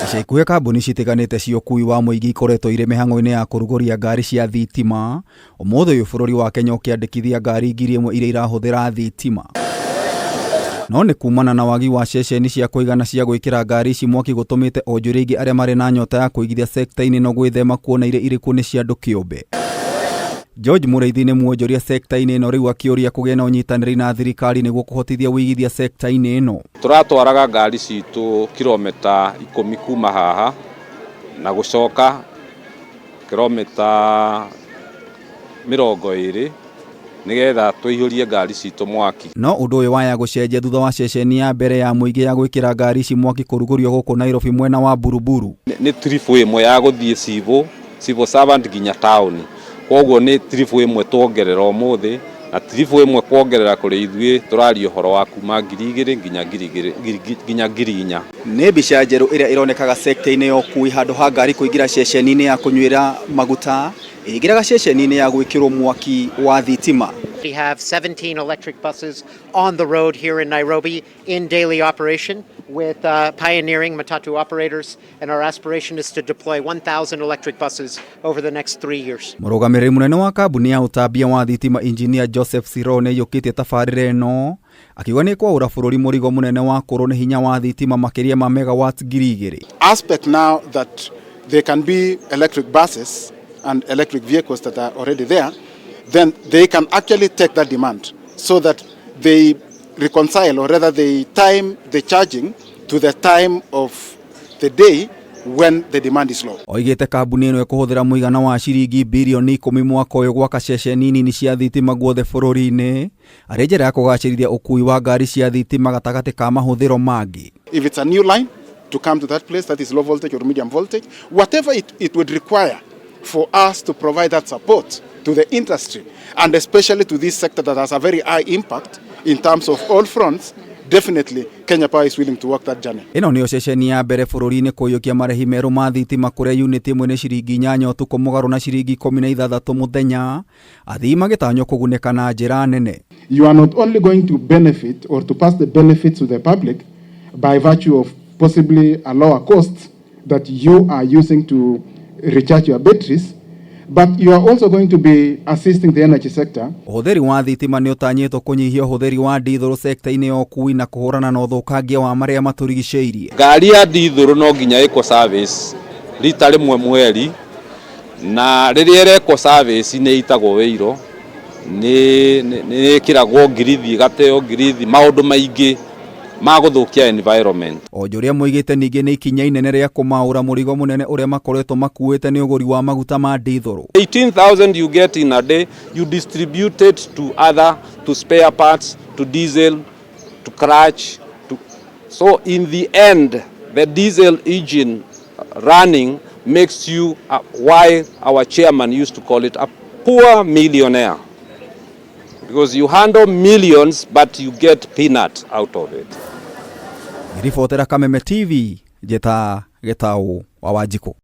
Ica ikuhĩ kambuni citiganĩte cia ũkui wa mũingĩ ikoretwo irĩ mĩhang'o-inĩ ya kũrugũria ngari cia thitima. Ũmũthĩ ũyũ bũrũri wa Kenya ũkĩandĩkithia ngari 1,000 iria irahũthĩra thitima. No nĩ kumana na wagi wa ceceni cia kũigana cia gwĩkĩra ngari ici mwaki gũtũmĩte onjoria aingĩ arĩa marĩ na nyota ya kũigithia sekta-inĩ ĩno gwĩthema kuona iria irĩ kuo nĩ cia andũ kĩũmbe. George Mũrĩithi nĩ mwonjoria sekta-inĩ ĩno rĩu akĩũria kũgĩe na ũnyitanĩri na thirikari nĩguo kũhotithia ũigithia sekta-inĩ ĩno. Tũratwaraga ngari citũ kilomita 10 kuma haha na gũcoka kilomita 20 nĩgetha tũihũrie ngari citũ mwaki. No ũndũ ũyũ waya gũcenjia thutha wa ceceni ya mbere ya mũingĩ ya gwĩkĩra ngari ici mwaki kũrugũrio gũkũ Nairobi mwena wa Buruburu. Nĩ trip ĩmwe ya gũthiĩ civil servant nginya taũni, koguo nĩ trip ĩmwe tuongerera ũmũthĩ na trip ĩmwe kuongerera kũrĩ ithuĩ tũraria ũhoro wa kuma 2,000 nginya 2,000 nginya 4,000. Nĩ mbica njerũ ĩrĩa ĩronekaga sekta-inĩ ya ũkui handũ ha ngari kũingĩra ceceni-inĩ ya kũnyuĩra maguta ĩingĩraga ceceni-inĩ ya gwĩkĩrwo mwaki wa thitima. We have 17 electric buses on the road here in Nairobi in daily operation with pioneering matatu operators, and our aspiration is to deploy 1,000 electric buses over the next 3 years. Mũrũgamĩrĩri mũnene wa kambuni ya ũtambia wa thitima Engineer Joseph Siro nĩaiyũkĩtie tabarĩra ĩno akiuga nĩ kwaũra bũrũri mũrigo mũnene wa kũrwo nĩ hinya wa thitima makĩria ma megawatts 2,000. Aspect now that there can be electric buses and electric vehicles that are already there, then they can actually take that demand so that they reconcile, or rather they time the charging to the time of the day when the demand is low. Oigĩte kambuni ĩno ĩkũhũthĩra mũigana wa ciringi birioni 10 mwaka ũyũ gwaka ceceni nini cia thitima guothe bũrũri-inĩ arĩ njĩra ya kũgacĩrithia ũkui wa ngari cia thitima gatagatĩ ka mahũthĩro mangĩ. If it's a new line to come to that place that is low voltage or medium voltage, whatever it would require for us to provide that support to the industry and especially to this sector that has a very high impact in terms of all fronts, definitely Kenya Power is willing to work that journey. Ĩno nĩyo ceceni ya mbere bũrũri-inĩ kũiyũkia marĩhi merũ ma thitima kũrĩa unit ĩmwe nĩ ciringi 8 ũtukũ mũgarũ na ciringi 16 mũthenya, athii magĩtanywo kũgunĩka na njĩra nene. You are not only going to benefit or to pass the benefits to the public by virtue of possibly a lower cost that you are using to recharge your batteries, but you are also going to be assisting the energy sector. Ũhũthĩri wa thitima nĩ ũtanyĩtwo kũnyihia ũhũthĩri wa ndithũrũ sekta-inĩ ya ũkui na kũhũrana na ũthũkangia wa marĩa matũrigicĩirie. Ngari ya ndithũrũ no nginya ĩkwo service rita rĩmwe mweri, na rĩrĩa ĩrekwo service nĩ ĩitagwo wĩiro, nĩ ĩkĩragwo ngirithi, ĩgateo ngirithi, maũndũ maingĩ ma gũthũkia environment. Onjoria moigĩte ningĩ nĩ ikinya inene rĩa kũmaũra mũrigo mũnene ũrĩa makoretwo makuĩte nĩ ũgũri wa maguta ma ndithũrũ. 18,000 you get in a day, you distribute it to other, to spare parts, to diesel, to clutch. To... So in the end, the diesel engine running makes you, why our chairman used to call it a poor millionaire. Because you handle millions, but you get peanut out of it. Ribotera Kameme TV, Njĩta Gĩtaũ wa Wanjikũ.